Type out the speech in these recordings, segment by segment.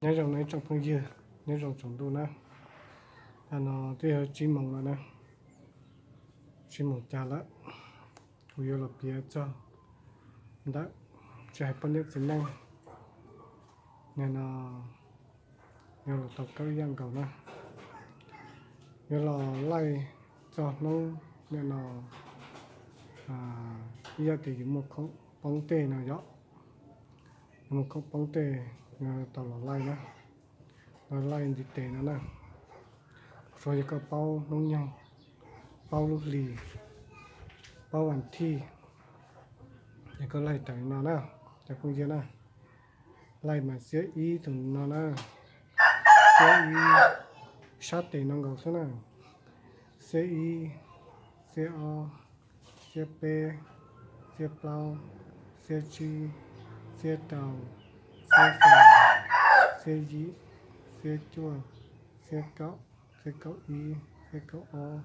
Nyob zoo na ib tsoom phooj ywg, nyob zoo tsaus ntuj na. Tam no twb yog tsib moos lawm na, tsib moos cas lawm. Kuv yuav los piav txog ntawm tsis hais poj niam txiv neej, nim no yuav los tau kawm ib yam nkaus na. Yuav los laij txog hnub nim no ib yam tias yus muaj khoom poob tej no yom, yus muaj khoom poob tej, yuav tau los laij na, los laij ntiv tes no na. Suav yog koj paub hnub nyoog, paub lub hlis, paub vas thij, es koj laij raws li no na, cov phooj ywg na. Laij mas xiab ib tus no na, xiab ib, sab tes no nkaus xwb na. Xiab ib, xiab ob, xiab peb, xiab plaub, xiab tsib, xiab rau, xiab xya, xiab yim, xiab cuaj, xiab kaum, xiab kaum ib, xiab kaum ob,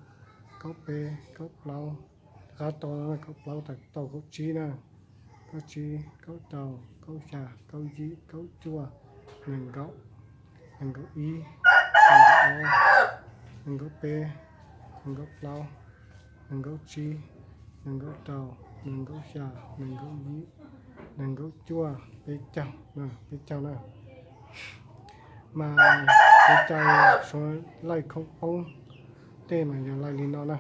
kaum peb, kaum plaub, rov qab tau kaum plaub tas tau kaum tsib na, kaum tsib, kaum rau, kaum xya, kaum yim, kaum cuaj, nees nkaum, nees nkaum ib, nees nkaum ob, nees nkaum peb, nees nkaum plaub, nees nkaum tsib, nees nkaum rau, nees nkaum xya, nees nkaum yim, nees nkaum cuaj, peb caug, peb caug na. Mas kev cai suav laij khoom poob tej mas yog laij li no na.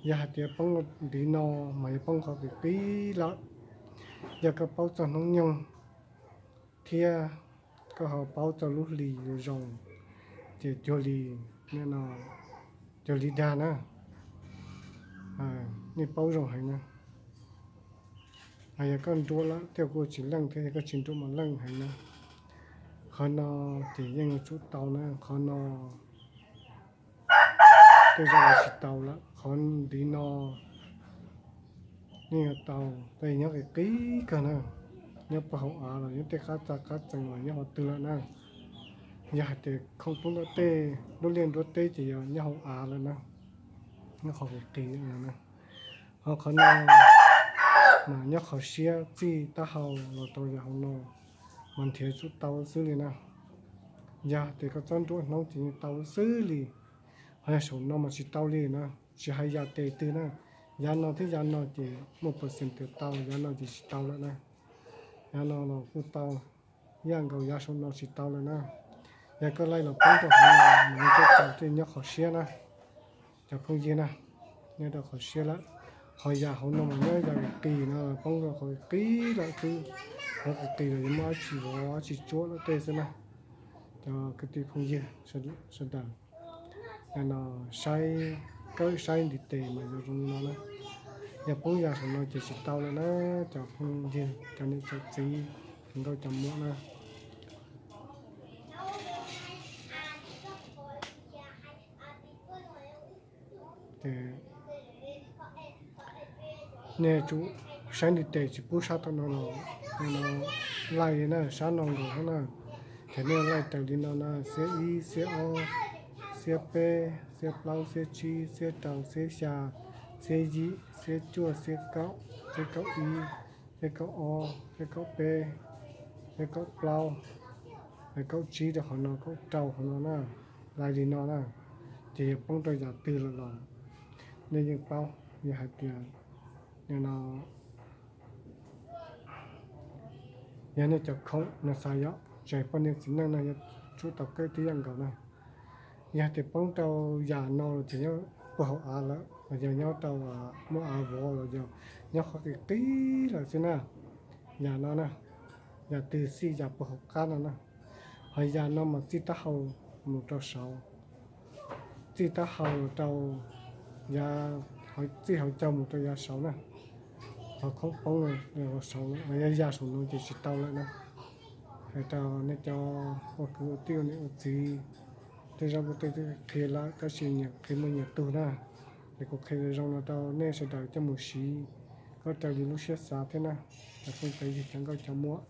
Yog hais tias poob ntiv no mas yog poob qhov qis qis lawm. Yog koj paub txog hnub nyoog thiab koj ho paub txog lub hlis zoo zoo, ces cuag li, no, cuag li dag na. Nej paub zoo heev na. Yog koj nruam lawm thiab kuj tsis leej thiab, yog koj tsis nruam mas leej heev na. Qhov no ces yeej yuav tsum tau na, qhov no tej zaum tsis tau lawm, qhov ntiv no yeej yuav tau, tab sis nyob qis qis kawg na, nyob puag hauv av los nyob tej qab txag qab txees los nyob qhov twg lawm na. Yog hais tias khoom poob nruab teb, nruab liaj nruab teb ces yog nyob hauv av lawm na, nyob qhov qis qis na. Ho qhov no mas nyob qhov siab txij taub hau los rau yam hauv no mas nrhiav tsum tau xwb li na. Yog tias koj txhob nruam hnub ces yeej tau xwb li. Ho yog saum no mas tsis tau li na, tsis hais yam tes twg na, yav no thiab yav no ces muaj percent tias tau, yav no ces tsis tau lawm na. Yav no los kuj tau, yam nkaus yav saum no tsis tau lawm na. Yog koj laij los poob rau hauv no mas nws kuj tau, thiaj nyob qhov siab na. Cov phooj ywg na, nyob rau qhov siab lawm. Ho yam hauv no mas nyob yam qis qis no, poob rau qhov qis lawm xwb. Qhov qis qis los yuav muaj dab tsi vov dab tsi tsuab lawm tej xwb na. Cov kwv tij phooj ywg sawv daws, no saib, kawm saib ntiv tes mas yuav zoo li no na. Yog poob yam saum no ces tsis tau lawm na, cov phooj ywg, cov niam cov txiv, cov nkauj cov muam na. Nej tsum saib ntiv tes tsis pub sab tom no los, no laij na, sab no nkaus xwb na. Ces nej laij raws li no na, xiab ib, xiab ob, xiab peb, xiab plaub, xiab tsib, xiab rau, xiab xya, xiab yim, xiab cuaj, xiab kaum, xiab kaum ib, xiab kaum ob, xiab kaum peb, xiab kaum plaub, kaum tsib rau qhov no, kaum rau qhov no na, laij li no na. Ces yog poob rau yam twg lawm los nej yeej paub, yog hais tias no, yog nej cov khoom no xav yom, tsis hais poj niam txiv neej no yuav tsum tau kawm tib yam nkaus na. Yog tias poob rau yam no los ces nyob puag hauv av lawm, los yog nyob rau muaj av vov los yog nyob qhov qis qis lawm xwb na. Yam no na, yam twg xij yam puag hauv qab no na. Ho yam no mas txij taub hau mus rau saud, txij taub hau rau yav, txij hauv caug mus rau yav saud na. Ho khoom poob saud, yog yam saum no ces tsis tau lawm na. Hais rau nej cov ua kwv ua tij ua niam ua txiv, tej zaum kuv twb qhia lawm tab sis nyias qhia muaj nyias tug na. Ces kuv qhia zoo no rau nej sawv daws coj mus siv kom raws li lub siab xav thiab na, cov phooj cov ywg cov nkauj cov muam.